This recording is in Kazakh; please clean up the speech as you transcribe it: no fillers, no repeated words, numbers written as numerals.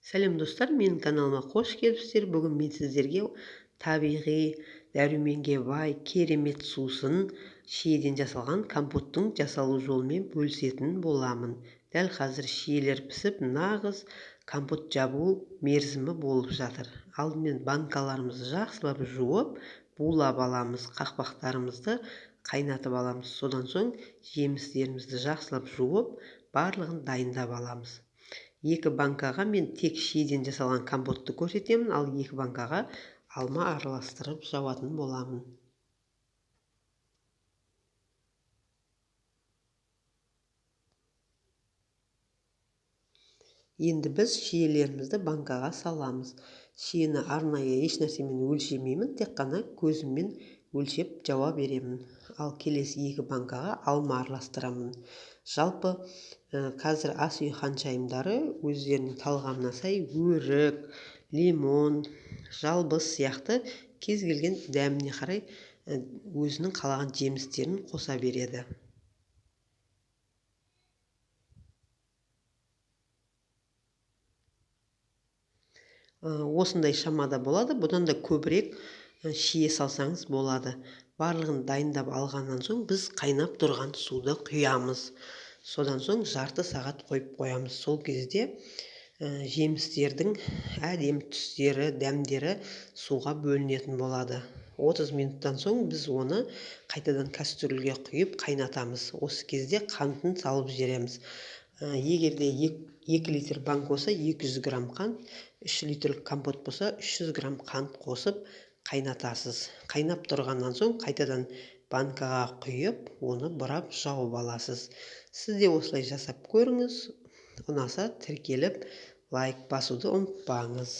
Сәлем достар, менің каналыма қош келіпсіздер. Бүгін мен сіздерге табиғи дәруменге бай керемет сусын шиеден жасалған компоттың жасалу жолымен бөлісетін боламын. Дәл қазір шиелер пісіп, нағыз компот жабу мерзімі болып жатыр. Алдымен банкаларымызды жақсылап жуып, булап аламыз, қақпақтарымызды қайнатып аламыз. Содан соң жемістерімізді жақсылап жуып, барлығын дайындап аламыз. Екі банкаға мен тек шиеден жасалған компотты көрсетемін, ал екі банкаға алма араластырып жауатын боламын. Енді біз шиелерімізді банкаға саламыз. Шиені арнайы еш нәрсемен өлшемеймін, тек қана көзіммен өлшеп жауа беремін. Ал келесі екі банкаға алма араластырамын. Жалпы қазір ас үй ханшайымдары өздерінің талғамына сай өрік, лимон, жалбыз сияқты кез келген дәміне қарай өзінің қалаған жемістерін қоса береді. Осындай шамада болады, бұдан да көбірек шие салсаңыз болады. Барлығын дайындап алғаннан соң біз қайнап тұрған суды құямыз. Содан соң жарты сағат қойып қоямыз. Сол кезде жемістердің әдемі түстері, дәмдері суға бөлінетін болады. 30 минуттан соң біз оны қайтадан кастрюльге құйып қайнатамыз. Осы кезде қантын салып жібереміз. Егер де 2 литр банк болса 200 грамм қант, 3 литрлік компот болса 300 грамм қант қосып қайнатасыз. Қайнап тұрғаннан соң қайтадан банкаға құйып, оны бұрап жауып аласыз. Сіз де осылай жасап көріңіз. Ұнаса тіркеліп, лайк басуды ұмытпаңыз.